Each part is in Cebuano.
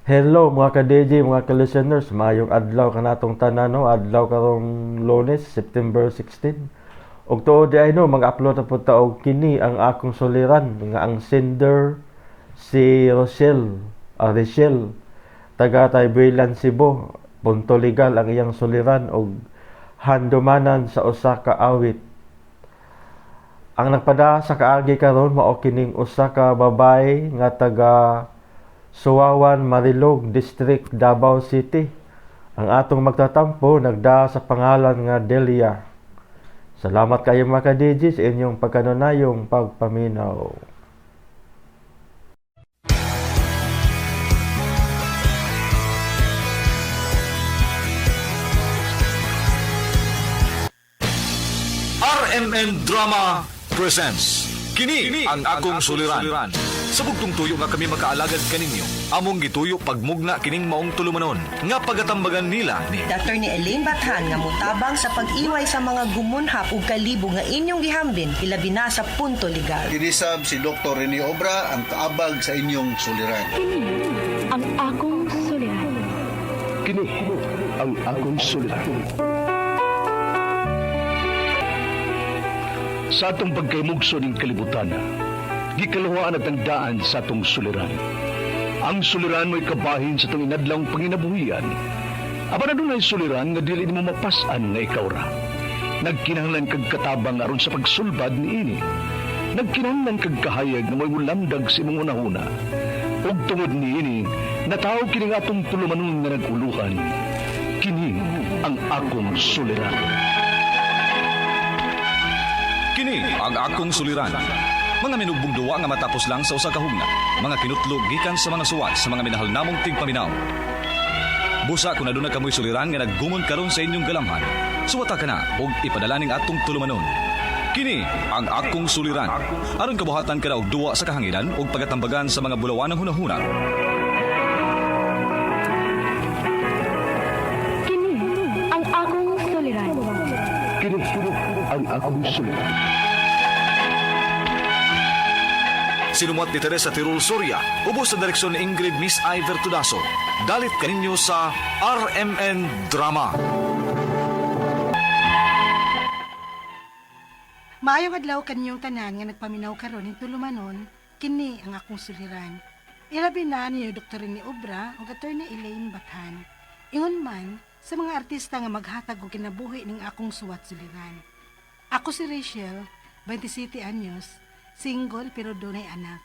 Hello mga ka-DJ, mga ka-listeners, maayong adlaw kanatong tanan, no? Adlaw karong Lunes, September 16. Og tuod di ay, no, mag-upload na pud ta og "Kini ang Akong Suliran" nga ang sender si Rochelle, Rochelle, taga Taybuilan, Cebu. Punto Legal ang iyang suliran og handumanan sa usa ka awit. Ang nagpada sa kaagi karon mao kining usa ka babae nga taga Suawan, Marilog District, Davao City. Ang atong magtatampo nagda sa pangalan nga Delia. Salamat kayo, mga ka-DJ, sa inyong pagkanunayong pagpaminaw. RMN Drama presents Kini ang Akong Suliran. Sa bugtong tuyo nga kami makaalagad kaninyo, among gituyo pagmugna kining maong tulumanon nga pagatambagan nila ni Dr. ni Elaine Bathan nga motabang sa pag-iway sa mga gumunhap ug kalibo nga inyong gihambin, ilabi na sa Punto Legal. Kinisab si Dr. Rene Obra, ang kaabag sa inyong suliran. Kini ang Akong Suliran. Kini ang Akong Suliran. Sa atong pagkaymugso ning kalibutan, gikaluhaan at ang daan sa atong suliran. Ang suliran mo'y kabahin sa atong inadlawng panginabuhian. Apan adunay suliran nga dili nimo mapas-an nga ikaw ra. Nagkinahanglan kag katabang aron sa pagsulbad niini. Nagkinahanglan kag kahayag nga mo'y mulamdag sa imong hunahuna. Ug tungod niini, natawo kini nga atong tulumanon nga nag-uluhan. Kini ang Akong Suliran. Kini ang Akong Suliran. Mga minugbong duwa nga matapos lang sa usa ka hugna. Mga kinutlog gikan sa mga suwat sa mga minahal namong tigpaminaw. Busa kung aduna kamoy suliran nga naggumon karon sa inyong galamhan, suwata ka na og ipadala ning atong tulumanon. Kini ang Akong Suliran. Aron kabuhatan ka na og duwa sa kahanginan ug pagatambagan sa mga bulawanang hunahuna. Kini ang Akong Suliran. Kini ang Akong Suliran. Sinumuat ni Teresa Tirul Soria, ubos sa direksyon ni Ingrid Miss Iver Tudaso. Dalit kaninyo sa RMN Drama. Maayong adlaw kaninyong tanan nga nagpaminaw karon ning tulumanon, "Kini ang Akong Suliran." Ilabi na ni Dr. ni Obra ug Attorney Elaine Bathan. Ingon man sa mga artista nga maghatag og kinabuhi ning akong suwat suliran. Ako si Rachel, 27 anyos, single pero dunay anak.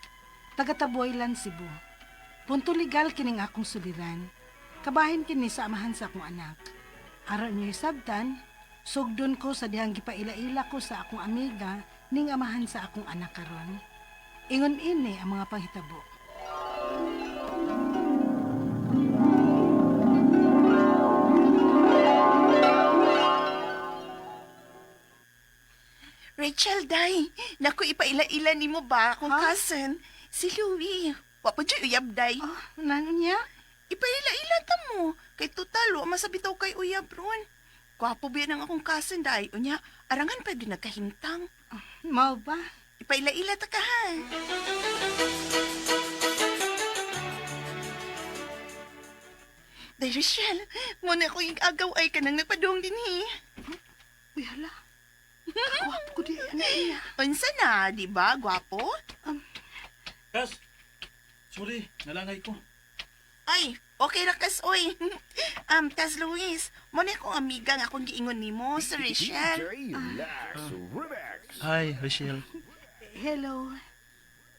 Taga Taboylan, Cebu. Punto Legal kining akong suliran. Kabahin kini sa amahan sa akong anak. Aron niyo sabtan, sugdon ko sa dihang gipaila-ila ko sa akong amiga ning amahan sa akong anak karon. Ingon ini ang mga panghitabo. Rachel, day. Naku, ipaila-ila ni mo ba akong Ha? cousin? Si Louie. Wa pa dyan uyab, day. Oh, nano niya? Ipaila-ila ta mo. Kay total, wa masabitaw kay uyab ron. Gwapo ba ang akong cousin, day? Unya, arangan pa din nagkahimtang. Mao ba? Ipaila-ila ta ka, ha? Day, Rachel, muna ko yung agaw ay ka nang nagpadung din, he. Uy, hala. Kagwapo ko di ano niya. Unsa na, di ba, gwapo? Kas, sorry, nalangay ko. Ay, okay ra kas, oy. Kas Luis, mo na akong amiga nga akong giingon nimo, si Rachel. Hi, Rachel. Hello.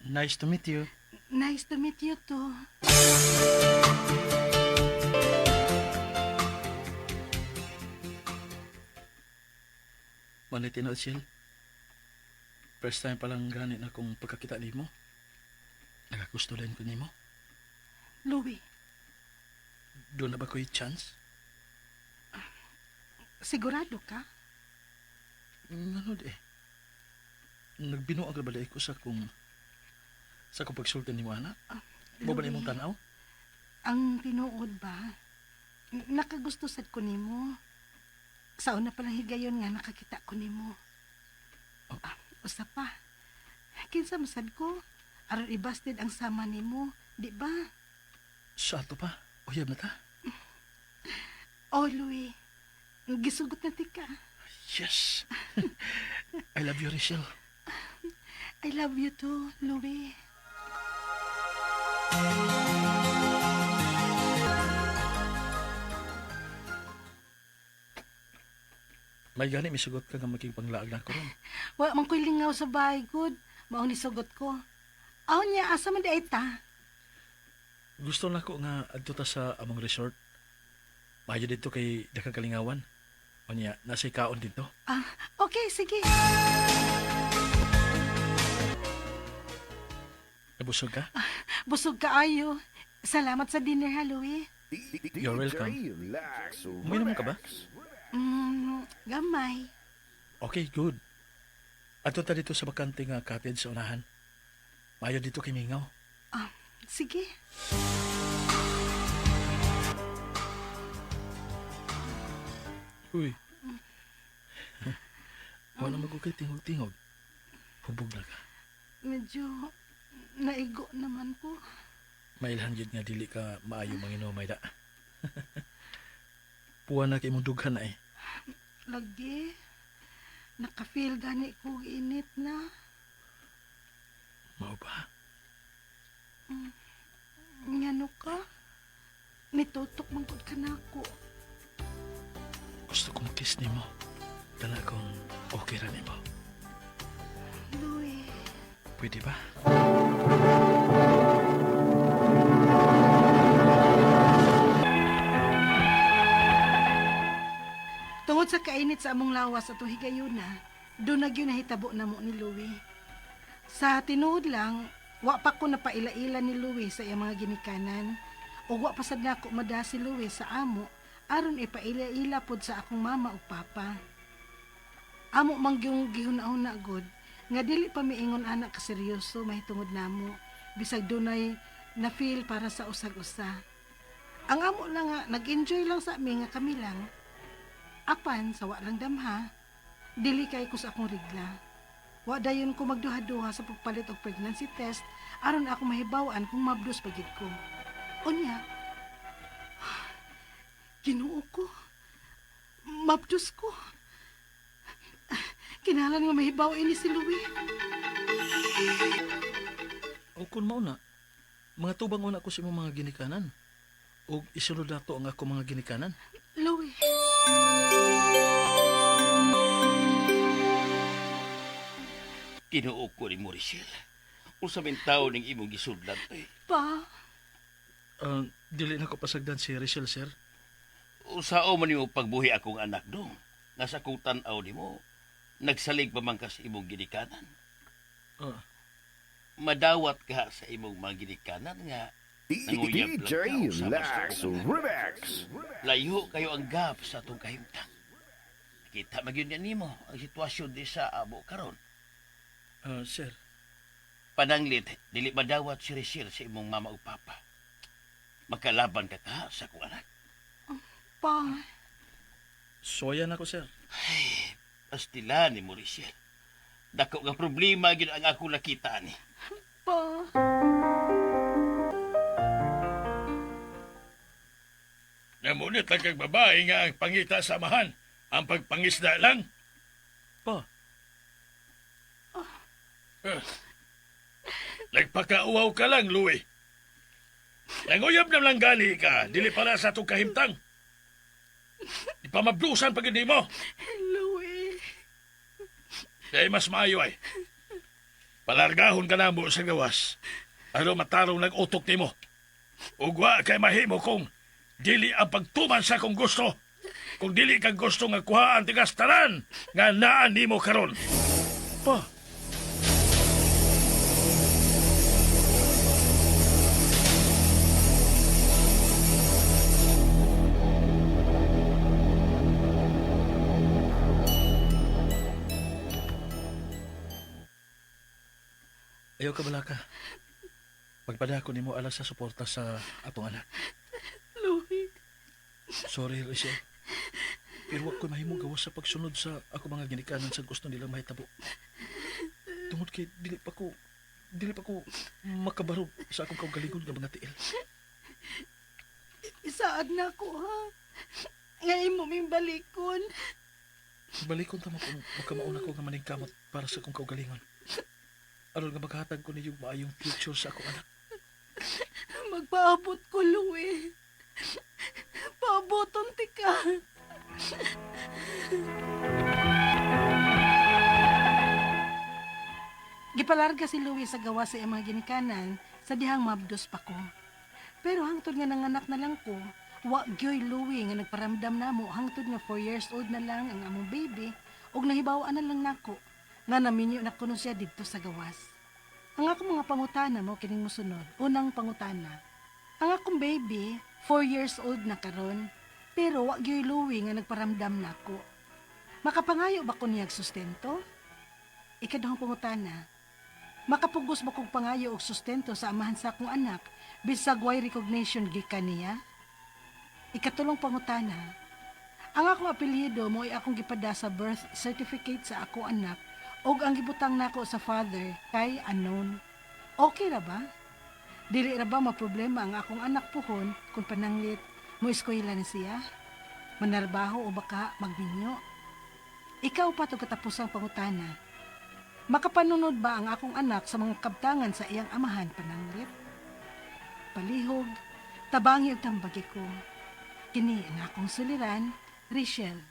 Nice to meet you. Nice to meet you too. Manitin, Rachel. First time palang ganit na akong pagkakita nimo. Nakagusto lang ko nimo. Louie, Doon na ba ko'y chance? Sigurado ka? Ano di eh. Nagbinuang ka ba ko sa kong pagsulti ni mo, ana? Mo ba Louie, imong tanaw? Ang tinuod ba? Nakagusto sad ko nimo. Sa una palang higayon nga nakakita ko nimo. Oh. Ah, usa pa. Kinsa masad ko? Aron ibasted ang sama nimo, di ba? Sa ato pa, uyab na ta. Oh, Louie. Gisugot na tika. Yes. I love you, Rachel. I love you too, Louie. May gani misugot ka nga maging panglaag na ko ron. Wa man ko'y lingaw sa bahay, good. Maong nisugot ko. Aw niya, asa man di ay ta? Gusto na ko nga adto ta sa among resort. Maayo dito kay dakang kalingawan. Unya, nasa kaon dito. Ah, okay, sige. Nabusog ka? Busog ka ayo. Salamat sa dinner ha, Louie. You're welcome. Uminom ka ba? Gamay. Okay, good. Adto ta dito sa bakante nga cottage sa unahan. Maayo dito kay Mingaw. Ah, sige. Uy. Wala mo kay tingog-tingog. Hubog na ka. Medyo naigo naman po. Mailhan yun nga dili ka maayo manginomay da. Puwa na kay imong dughan na eh. Lagi. Naka-feel gani ko init na. Mao ba? Ngano ka? Nitutok man gud ka nako. Gusto kong kiss nimo. Kana kung okay ra nimo. Louie. Pwede ba? Tungod sa kainit sa among lawas atong higayuna, doon na gyud nahitabo namo ni Louie. Sa tinuod lang, wa pa ko napaila-ila ni Louie sa iyang mga ginikanan. Ug wa pa sad nako mada si Louie sa amo aron ipaila-ila pod sa akong mama ug papa. Amo man gyung gihuna-huna gud nga dili pa miingon anak ka seryoso mahitungod namo bisag dunay na feel para sa usag-usa. Ang amo lang nga nag-enjoy lang sa amin nga kami lang. Apan sa wa lang damha, dili kay ko sa akong rigla. Wa dayon ko magduha-duha sa pagpalit og pregnancy test aron ako mahibaw-an kung mabdos pa gid ko. Unya, Ginoo ko. Mabdos ko. Kinahanglan nga mahibaw ini si Louie. O kung mao na, mga tubang una ko sa imong mga ginikanan. Og isunod nato ang ako mga ginikanan. Louie. Tinuok ko ni Moricel. Unsa man taon ning imong gisudlan eh. Pa, Dili na ko pasagdan si Rachel, sir. Usao man nimo pagbuhi akong anak dong. Nga sa akong tan-aw nimo, nagsalig pa man ka sa imong ginikanan. Madawat ka sa imong mga ginikanan nga nanguyab lang ka usab sa akong anak. Layo kayo ang gap sa atong kahimtang. Kita magyud nga nimo ang sitwasyon di sa amo karon. Sir. Pananglit, dili madawat si Rachel sa imong mama ug papa. Makalaban ka ka sa akong anak. Pa. Soya na ko, sir. Ay, pastila ni Mauricio. Dako nga problema gyud ang akong nakita ni. Pa. Namunit lang kag babae nga ang pangita sa amahan, ang pagpangisda lang. Pa. Nagpakauaw ka lang, Louie. Nanguyab na lang gali ka, dili para sa atong kahimtang. Di pa mablusan pag hindi mo. Louie. Dahil mas maayo ay. Palargahon ka na mo sa gawas. Ano matarong nag-utok nimo. Ugwa kay mahimo kung dili ang pagtuman sa kong gusto. Kung dili kang gusto nga kuhaan tigas tanan nga naan nimo karon. Pa. Ayaw ka balaka. Magpadako nimo alas sa suporta sa atong anak. Louie. Sorry, Rachel. Pero wa ko mahimo gawas sa pagsunod sa ako mga ginikanan sa gusto nilang mahitabo. Tungod kay dili pa ko makabarog sa akong kaugalingon nga mga tiil. Pagsaad na ko, ha? Nga imo ming balikon. Balikon ta mo kung magkamaon ako nga maningkamot para sa akong kaugalingon. Aron nga maghatag ko ninyong maayong future sa akong anak. Magpaabot ko, Louie. Paaboton ti ka. Gipalarga si Louie sa gawa sa iyang mga ginikanan sa dihang mabdos pa ko. Pero hangtod nga nanganak na lang ko, wa gyoy Louie nga nagparamdam namo hangtod nga 4 years old na lang ang among baby ug nahibaw-an na lang nako nga naminyo na kuno siya didto sa gawas. Ang akong mga pangutana mo kining mosunod. Unang pangutana. Ang akong baby, 4 years old na karon, pero wa gyoy Louie nga nagparamdam nako. Makapangayo ba ko niyag sustento? Ikaduhang pangutana. Makapugos ba kog pangayo og sustento sa amahan sa akong anak bisag way recognition gikan niya? Ikatulong pangutana. Ang akong apelyido mo ay akong gipada sa birth certificate sa ako anak ug ang gibutang nako sa father kay unknown. Okay ra ba? Dili ra ba maproblema ang akong anak puhon kung pananglit mo eskwela na siya? Manarbaho o baka magminyo? Ikaw pa to katapusang pangutana. Makapanunod ba ang akong anak sa mga kabtangan sa iyang amahan pananglit? Palihog, tabangi og tambagi ko. Kini ang akong suliran, Richelle.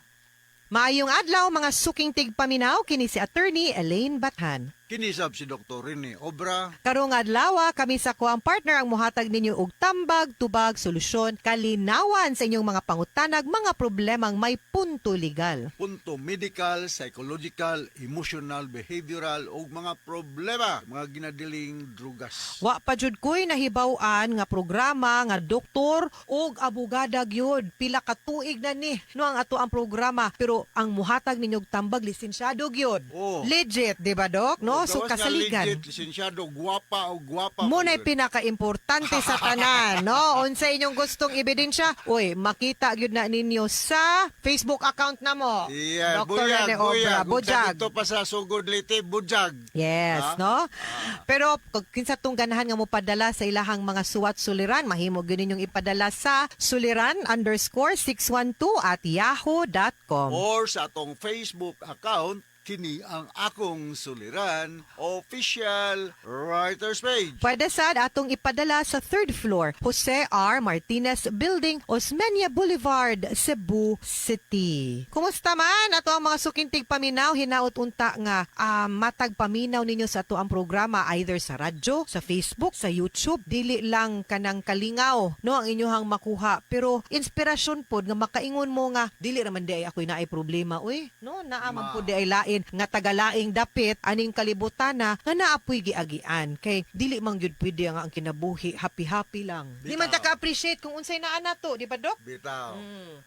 Maayong adlaw mga suking tigpaminaw, kini si Attorney Elaine Bathan. Kinisab si Dr. Rene Obra. Karong adlaw kami sa kuang partner ang muhatag ninyo og tambag, tubag, solusyon, kalinawan sa inyong mga pangutanag, mga problemang may punto legal. Punto medical, psychological, emotional, behavioral ug mga problema, mga ginadiling drugas. Wa pa jud ko'y nahibaw-an nga programa nga doktor og abogada gyud. Pila ka tuig na ni no ang ato ang programa, pero ang muhatag ninyo og tambag lisensyado gyud. Oh. Legit, di ba, Dok? No, Ug so gawas nga kasaligan. Legit, lisensyado, gwapa o gwapa. Mo na'y pa gyud. pinakaimportante sa tanan, no? Unsa inyong gustong ebidensya? Uy, makita gyud na ninyo sa Facebook account na mo. Yeah, Dr. buyag, Rene Obra, buyag. Ug sa Bujag. dito pa sa Sugod Leyte, bujag. Yes, Ha? no? Pero kung kinsa tong ganahan nga mopadala sa ilahang mga suwat suliran, mahimo gyud ninyong ipadala sa suliran_612@yahoo.com. Or sa atong Facebook account, kini ang akong suliran official writers page. Pwede sad atong ipadala sa third floor, Jose R. Martinez Building, Osmeña Boulevard, Cebu City. Kumusta man ato ang mga sukintig paminaw, hinaot unta nga matag paminaw ninyo sa ato ang programa either sa radyo, sa Facebook, sa YouTube, dili lang kanang kalingaw no ang inyohang makuha, pero inspirasyon pod nga makaingon mo nga dili ra man di ay ako'y naay problema, uy, no, naa man pod di ay lain nga tagalaing dapit aning kalibutan na nga naapoy giagian, kay dili man gyud pwede nga ang kinabuhi happy happy lang. Di man ta ka-appreciate kung unsay naa nato, di ba, Dok? Bitaw.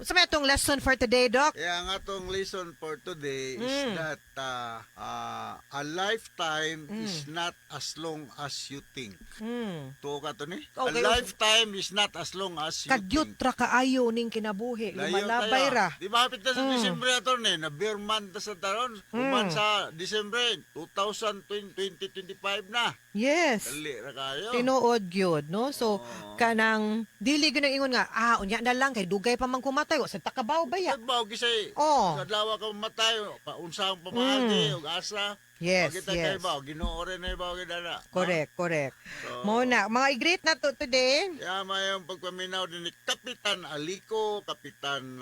Unsa may atong lesson for today, Dok? Kaya ang atong lesson for today is that a lifetime is not as long as you think. Tuo ka to ni? Okay. A lifetime is not as long as you Kadyot think. ra kaayo ning kinabuhi, Layo lumalabay tayo. ra. Di ba hapit na sa Disyembre ato ni, na beer month na sa taron. Human sa Disyembre 2025 na. Yes. Dali ra kayo. Tinuod gyud, no? So kanang dili gyud ang ingon nga unya na lang kay dugay pa man kumatay, wa sa takabaw ba ya? Ba gisay. Oh. Sa adlaw ka mamatay, paunsang pamaagi ug asa. Yes, Kita yes. kay ba Ginoo rin na ba gidana. Correct, correct. So, Mo na mga i-greet na to today. Kaya mayong pagpaminaw din ni Kapitan Aliko, Kapitan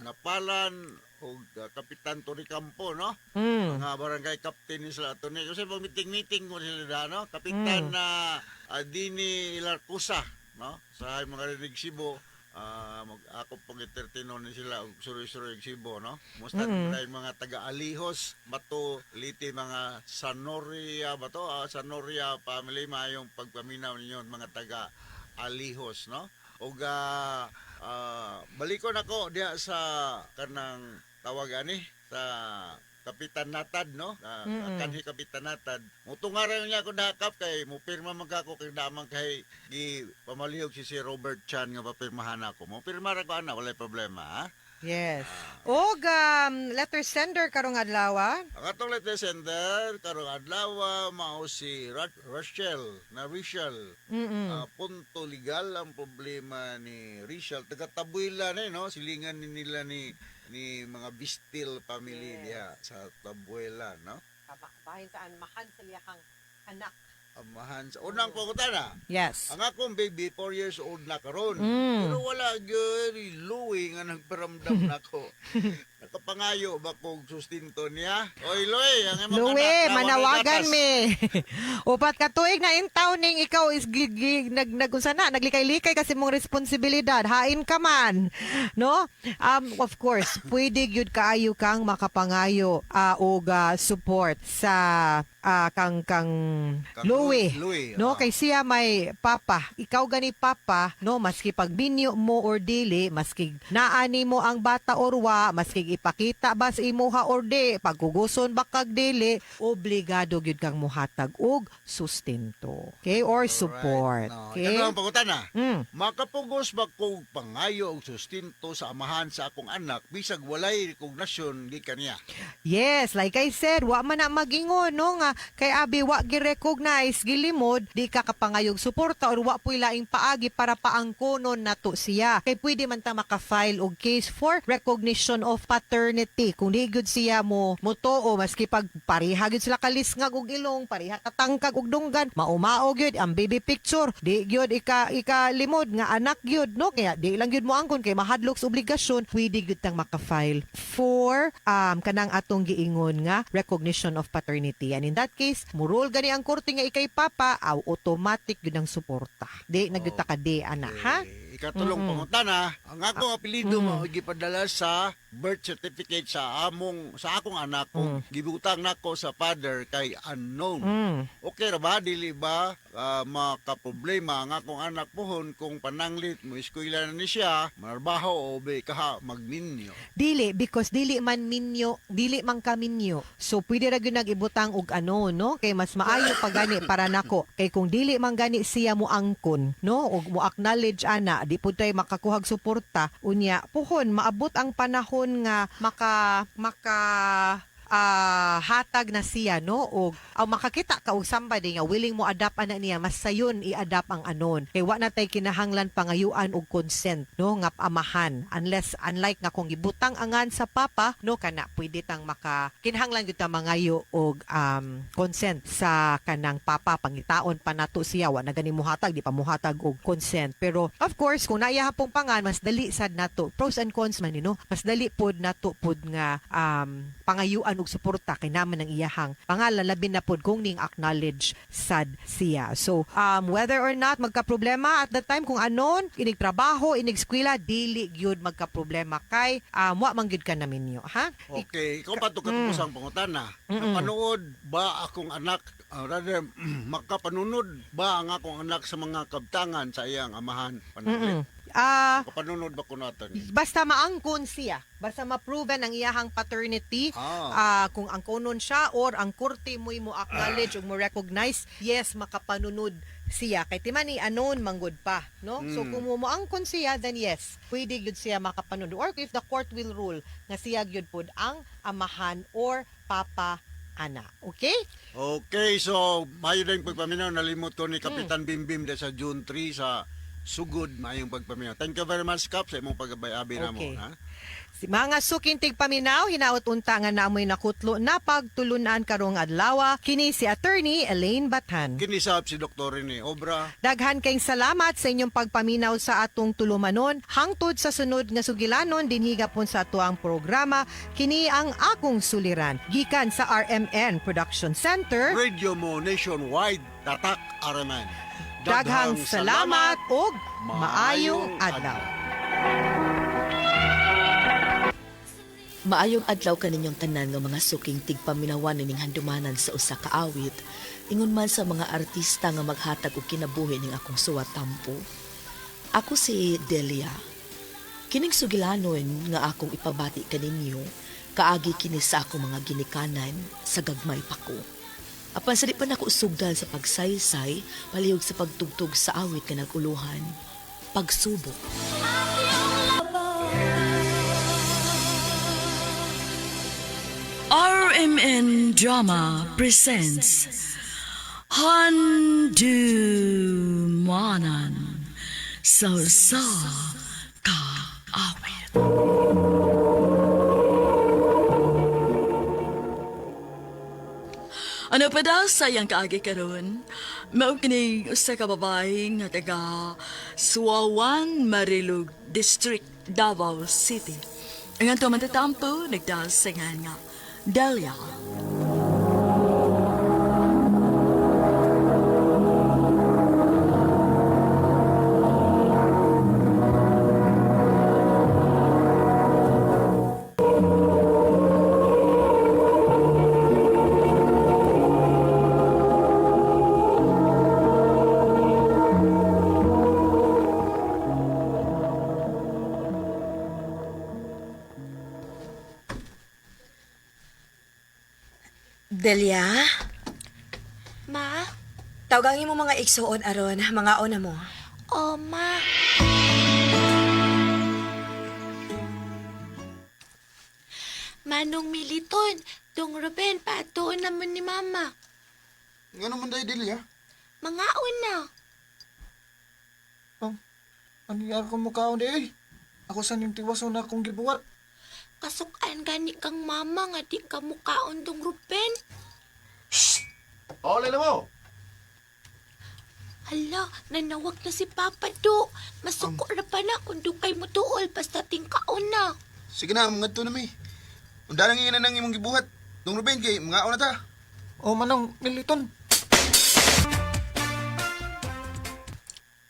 Napalan, o Kapitan Toricampo, no? Mga barangay captain ni sila ato ni. Kasi pag meeting-meeting ko sila da, no? Kapitan na Dini Ilarcusa, no? Sa mga rinig Cebu, mag ako pag entertainon ni sila og suroy-suroy Cebu, no? Musta mm. mga taga Alihos, Bato, Liti, mga Sanoria, Bato, Sanoria family, mayong pagpaminaw ninyo mga taga Alihos, no? Og balikon ako diha sa kanang tawag ani sa Kapitan Natad, no? Kanhi Kapitan Natad. Mutungaran niya ako dakap kay mupirma man ka ako kay damang kay gi pamalihog si Robert Chan nga papirmahan ako. Mupirma ra ko ana, walay problema, ha? Yes. Og letter sender karong adlaw. Ang atong letter sender karong adlaw mao si Rachel na Rachel. Punto legal ang problema ni Rachel. Taga Tabuela na eh, no? Silingan ni nila ni ni mga Bistil family diha sa Tabuela, no? Bahin sa amahan sa iyahang anak. Amahan sa unang pangutana. Yes. Ang akong baby 4 years old na karon. Pero wala gyud Louie nga nagparamdam nako. Nakapangayo ba kog sustento niya? Oy Louie, ang imong Louie, anak na walay manawagan gatas. mi. Upat ka tuig na in town ning ikaw is nag nagunsa na naglikay-likay kasi mong responsibilidad. Hain ka man. No? Of course, pwede gyud kaayo kang makapangayo og support sa kang kang Kang Louie. Louie, No, kay siya may papa. Ikaw gani papa, no, maski pagminyo mo or dili, maski naani mo ang bata or wa, maski ipakita ba sa imuha or di, pagkuguson ba kag dili, obligado gyud kang muhatag og sustento. Okay? Or support. No, Okay? Ikaduhang pangutana. Mm. Makapugos ba kog pangayo og sustento sa amahan sa akong anak bisag walay rekognasyon gikan niya? Yes, like I said, wa man na magingon no nga kay abi wa gi-recognize gilimod di ka kapangayog suporta or wa puy laing paagi para paangkonon nato siya. Kay pwede man ta maka-file og case for recognition of paternity. Kung di gyud siya mo motuo maski pag pareha gyud sila kalisngag og ilong, pareha katangkag og dunggan, maumao gyud ang baby picture, di gyud ika ikalimod nga anak gyud no kaya di lang gyud mo angkon kay mahadlok sa obligasyon, pwede gyud tang maka-file for kanang atong giingon nga recognition of paternity. And in that case, murol gani ang korte nga ikay papa, aw automatic gyud ang suporta. Di na gyud ta ka di ana ha. Ikatulong pangutana, ang akong apelyido mao gipadala sa birth certificate sa among sa akong anak kung gibutang nako sa father kay unknown. Okay ra ba dili ba makaproblema ang akong anak pohon kung pananglit mo eskwela na ni siya, manarbaho o be kaha magminyo. Dili because dili man minyo, dili man ka minyo. So pwede ra gyud nag-ibutang og ano no kay mas maayo pa gani para nako. Kay kung dili man gani siya mo angkon no og mo acknowledge ana, di pud tay makakuhag suporta unya puhon maabot ang panahon nga maka maka hatag na siya no og aw makakita ka og somebody nga willing mo adapt ana niya mas sayon i-adapt ang anon kay wa na tay kinahanglan pangayuan og consent no nga amahan unless unlike nga kung gibutang angan sa papa no kana pwede tang maka kinahanglan gyud ta mangayo og consent sa kanang papa pangitaon pa nato siya wa na gani muhatag di pa muhatag og consent pero of course kung naaya pong pangan mas dali sad nato pros and cons man ni, no mas dali pod nato pod nga pangayuan og suporta kay naman ang iyahang pangalan labi na pod kung ning acknowledge sad siya so whether or not magka-problema at the time kung anon inig trabaho inig eskwela dili gyud magka-problema kay wa man gyud ka naminyo ha. Okay, ikaw pa to katapusang pangutana. Napanood ba akong anak, rather makapanunod ba ang akong anak sa mga kabtangan sa iyang amahan pananglit? Makapanunod ba kuno ato ni? Basta maangkon siya basta ma-proven ang iyahang paternity kung angkonon siya or ang korte mo'y mo acknowledge ug mo recognize yes makapanunod siya kay timan ni anon manggod pa no so kung mo moangkon siya then yes pwede gyud siya makapanunod or if the court will rule nga siya gyud pod ang amahan or papa ana okay. Okay, so mayo din pagpaminaw nalimot ko ni Kapitan Bimbim de sa June 3 sa Sugod maayong pagpaminaw. Thank you very much Kap sa imong pagabay-abi namo, ha. Si mga suking tigpaminaw, hinaot unta nga naamoy nakutlo na pagtulunan karong adlaw kini si Attorney Elaine Bathan. Kinisab si Dr. Rene Obra. Daghan kayong salamat sa inyong pagpaminaw sa atong tulumanon. Hangtod sa sunod nga sugilanon dinhi gapon sa atuang programa kini ang akong suliran gikan sa RMN Production Center. Radio mo nationwide tatak RMN. Daghang salamat ug maayong adlaw. Maayong adlaw kaninyong tanan nga mga suking tigpaminawan nining handumanan sa usa ka awit, ingon man sa mga artista nga maghatag og kinabuhi ning akong suwat tampo. Ako si Delia. Kining sugilanon nga akong ipabati kaninyo, kaagi kini sa akong mga ginikanan sa gagmay pa ko. Apan sa di pa nako sugdan sa pagsaysay, palihog sa pagtugtog sa awit nga naguluhan, pagsubok. RMN Drama presents Handumanan sa Usa Ka Awit. Ano pa daw sayang kaagi karon? Mao kini usa ka babae nga taga Suawan, Marilog District, Davao City. Ang ato matatampo nagdasingan nga Delia. Delia, Ma? tawgangin mo mga igsuon aron, mga ona mo. Oh, ma. Manong Militon, Dong Ruben, paatuon naman ni Mama. Nga naman day Delia? Mga una. Ano yung akong mukhaon di eh? Ako sa niyong tiwason na akong gibuhat. Kasukan gani kang mama nga di ka mukaon, Dong Ruben. Oh, lalo mo. Hala, nanawag na si Papa Do. Masuko ra pa na kung dukay mo tuol basta tingkaon na. Sige na, mga to na mi. Undanang ingin na nang imong gibuhat. Dong Ruben kay mga na ta. Oh, Manong Militon.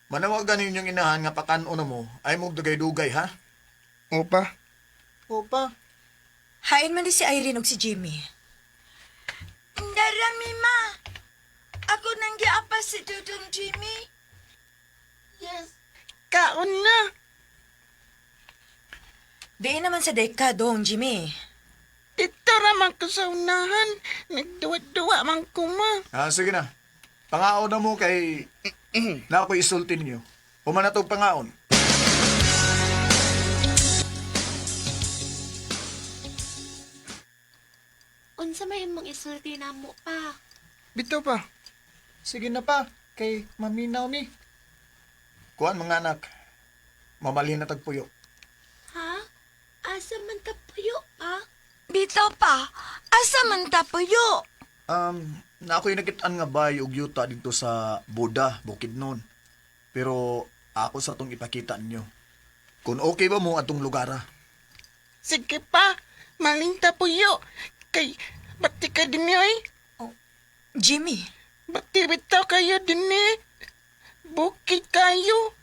Manawagan ninyong inahan nga pakan-o na mo ay mong dugay-dugay ha? Opa. Opa. Hain man di si Irene og si Jimmy. Darami, ma. Ako nang giapas si Dudong Jimmy. Yes. Kaon na. Diin naman sa deka dong, Jimmy. Dito raman ko sa unahan. Nagduwa-duwa man ko, ma. Ah, sige na. Pangaon na mo kay na ako'y isulti ninyo. Human na tog pangaon. Unsa may imong isulti namo pa? Bitaw pa. Sige na pa, kay maminaw ni. Kuan mga anak, mamalhin na tagpuyo. Ha? Asa man ta puyo pa? Bitaw pa, asa man ta puyo? Na ako'y nakitaan nga bay og yuta dito sa Buda, Bukidnon. Pero ako sa tong ipakita ninyo. Kung okay ba mo atong lugar ah? Sige pa. Malinta puyo. Kay, bati ka din oy. Oh, Jimmy. Bati bitaw kayo din eh. Bukid kayo.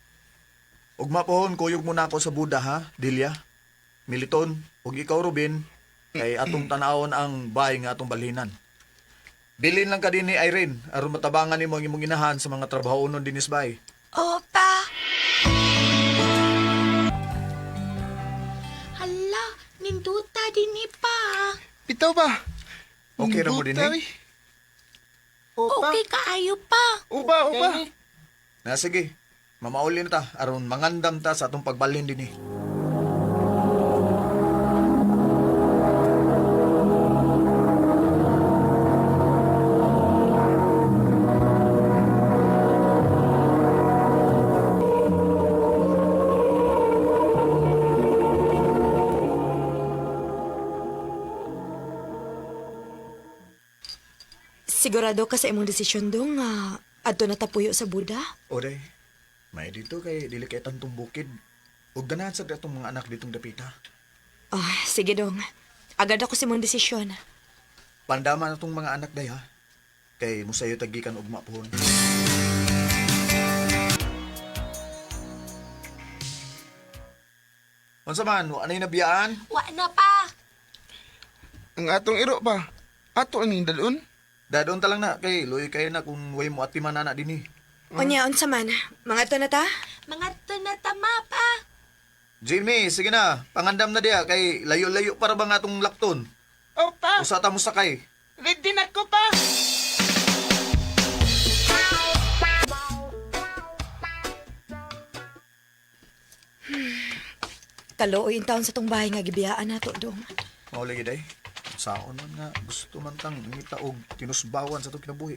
Ugma pohon, kuyog muna ako sa Buda ha, Delia. Militon, ug ikaw Ruben, kay atong tanawon ang bay nga atong balhinan. Bilin lang ka din ni Irene, aron matabangan nimo ang imong inahan sa mga trabaho nun dinis bay. Opa. Hala, ninduta din ni pa. Bitaw ba? Okay ra mo din eh. Opa. Okay kaayo pa. Uba, uba. Na sige, mamauli na ta aron mangandam ta sa atong pagbalhin dinhi. Sigurado ka sa imong desisyon dong nga adto na tapuyo sa Buda? Oday, may dito kay dili kay tantong bukid. Ug ganahan sa atong mga anak ditong dapita. Ah, sige dong. Agad ako sa imong desisyon. Pandama na tong mga anak day ha. Kay musayo tagikan ugma pohon. Unsa man, wa nay nabiyaan? Wa na pa. Ang atong iro pa. Ato aning dalon. Dadon ta lang na kay luoy kayo na kung way mo atiman na dinhi. Unya, unsa man? Mga to na ta? Mga to na tama pa. Jimmy, sige na, pangandam na diya kay layo-layo para ba nga atong lakton. Opa. Usa ta mo sakay. Ready na ko pa. Kaluoy in taon sa tong bahay nga gibiyaan nato dong. Mao lagi day. Unsaon man nga gusto man tang ngita og tinusbawan sa atong kinabuhi.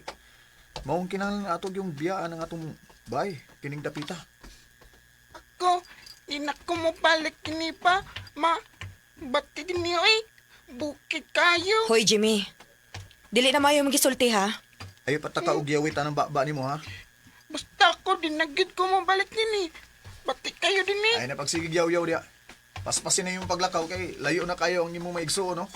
Maong kinahanglan ato yung biyaan ang atong bay kining dapita. Ako, di na ko mo balik kini pa. Ma, bati niyo eh. Bukid kayo. Hoy, Jimmy. Dili na maayo magisulti ha. Ayo pataka og yawit anang baba nimo ha. Basta ako, di na gyud ko mo balik nini. Bati kayo din eh. Ay na pagsigig yaw-yaw diya. Paspasin na yung paglakaw kay layo na kayo ang imong maigsuon no.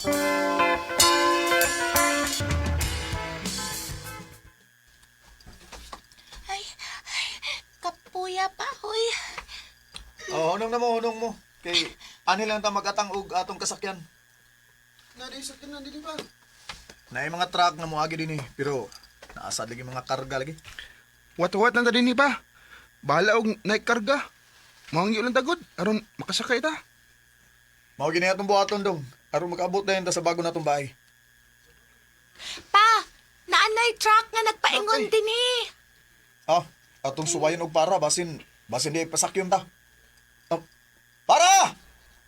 Ay, ay, kapuya pa, hoy. Oh, hunong na mo, hunong mo. Kay ani lang ta magatang og atong kasakyan. Nari sa kinan dili ba? Naay mga truck na moagi dinhi, pero naasad lagi mga karga lagi. Wat-wat na ta dinhi pa. Bahala og naik karga. Mangyo lang tagod aron makasakay ta. Mao gini atong buhaton dong. Aron makaabot dayon ta sa bago natong bahay. Pa, naanay truck nga nagpaingon din eh. Ah, atong suwayon og para basin basin di pasakyon ta. Ah, para!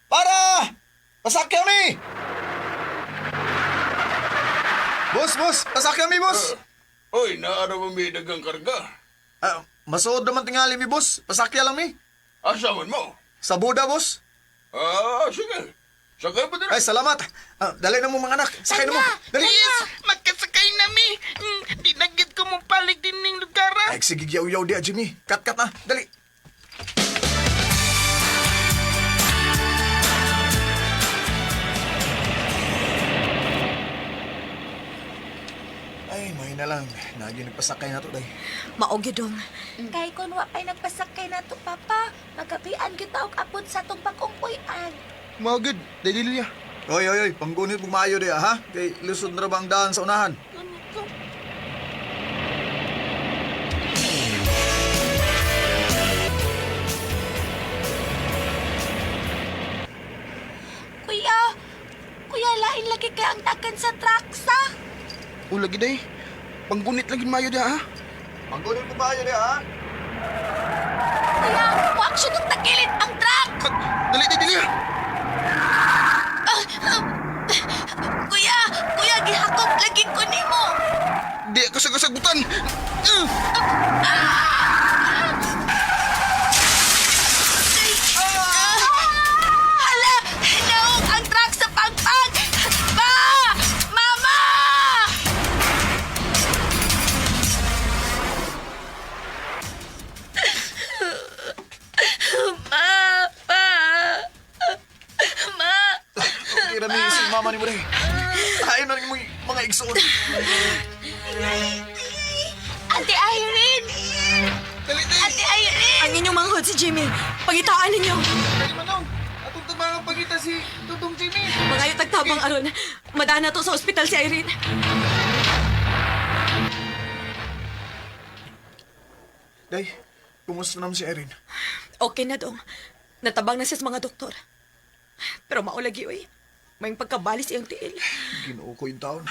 Para! Pasakyon mi! Boss, boss, pasakyon mi, boss. Oy, naara mo may dagang karga. Ah, masuod naman tingali mi, boss. Pasakya lang mi. Asa man mo? Sa Buda, boss. Ah, sige. Sakay pa Ay, salamat. Ah, dali na mo mga anak. Sakay na mo. Dali. Yes, magkasakay na mi. Di na gyud ko mo balik din ning lugar. ah. Ay, sige, yaw-yaw di, Jimmy. Kat-kat na. Dali. Ay, may na lang. Nagi nagpasakay na to, day. Mao gyud dong. Kay kun wa pa'y nagpasakay na to, Papa, magabian kita og abot sa atong bagong puy-an. Mao gud, dili niya. Oy, oy, oy. Panggunit mo maayo di, ha? Kay lusod na ra ba ang daan sa unahan? Kuya, kuya, lain lagi kay ang dagan sa truck sa. O lagi day. Panggunit lagi maayo diha ha. Panggunit mo maayo di, ha? Kuya, mo-action og tagilid ang truck. Dali dali dali. Ah, ah. Kuya, kuya, gihakop lagi ko nimo. Di ka sagutan. Hala, naog ang truck sa pagpag. Pa! Mama! Ma! Pa! Ma! Okay, rami si mama ni mo, day. Tayo na rin mo mga igsoon. Ate Irene! Ate Irene! Ang inyong manghod si Jimmy. Pangitaan ninyo. Dali manong. Atong tabangan pangita si Dudong Jimmy. Mangayo tagtabang aron. Madana to sa ospital si Irene. Day, kumusta naman si Irene? Okay na dong. Natabang na siya sa mga doktor. Pero maulagi oy. May pagkabalis iyang tiil. Ginoo ko yung taon.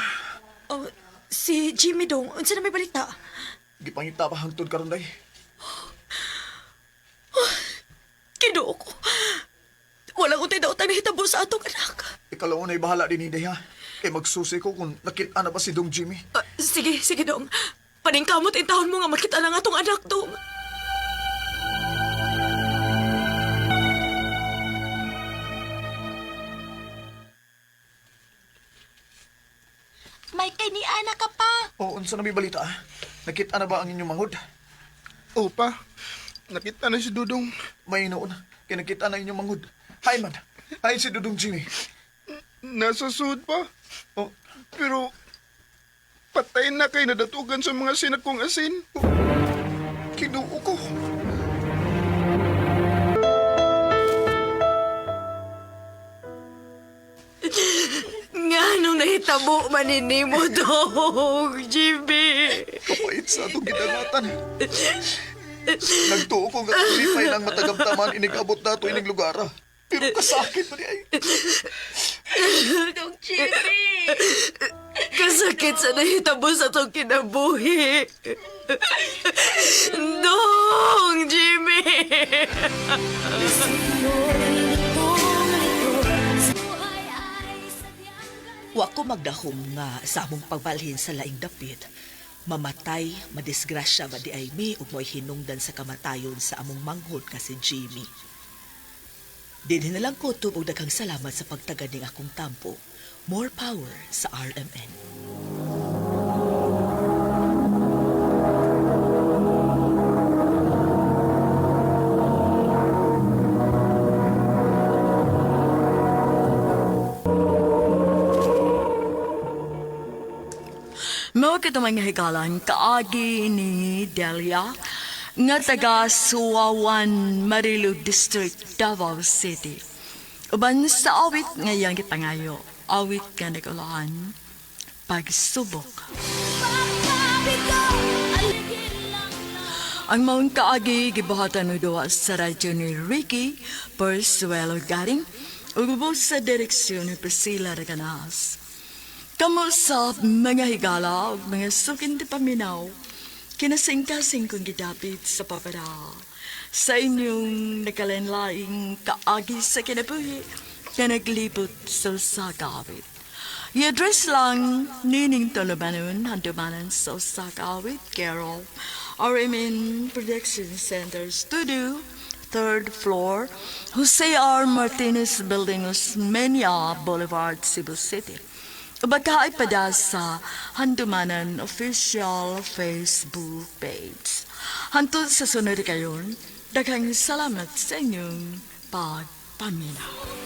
Oh, si Jimmy dong, unsa na may balita? Gipangita pa hangtod karon day. Kinuo ko. Walang utay daw nahitabo sa atong anak. Ikaw lang una'y bahala din day ha. Kay magsusi ko kung nakita na ba si Dong Jimmy. Ah, sige, sige dong. Paningkamot in taon mo nga makita na nga atong anak dong. May kay ni Ana ka pa. O, unsa na may balita? Nakita na ba ang inyong manghod? O pa. Nakita na si Dudong. May noon. Kay nakita na inyong manghod. Hi man. Hi si Dudong Jimmy. Nasa sud pa. Oh. Pero patay na kay nadatugan sa mga sinakong asin. Kinuo ko. Nga nung nahitabo man ni mo dong, Jimmy. Kapait sa atong gidangatan. Nagtuo ko nga lipay ng matagamtaman inig abot nato inig lugar. Pero kasakit pa di ay. Dong Jimmy! Kasakit sa nahitabo sa atong kinabuhi. Dong, Jimmy! Wa ko magdahom nga sa among pagbalhin sa laing dapit, mamatay, madisgrasya ba di ay mi ug mo'y hinungdan sa kamatayon sa among manghod nga si Jimmy. Dinhi na lang ko og daghang salamat sa pagtagad ning akong tampo. More power sa RMN. Mao kito mga higalan kaagi ni Delia nga taga Suawan, Marilog District, Davao City. Uban sa awit nga iyang gipangayo, awit nga nagulahan, pagsubok. Ang maong kaagi gibuhatan og duwa sa radyo ni Ricky Persuelo Garing ug ubos sa direksyon ni Priscilla Reganas. Kamo sa mga higala ug mga sukin ti paminaw, kinasingkasing kong gidapit sa papara. Sa inyong nakalenlaing kaagi sa kinabuhi na naglibot sa usa ka awit. I-address lang Nining Tolomanon, Handumanan sa usa ka awit, Carol, RMN Production Center Studio, third floor, Jose R. Martinez Building, Osmeña Boulevard, Cebu City. Baka pada sa Handumanan official Facebook page. Hantod sa sunod kayon, daghang salamat sa inyong pagpaminaw.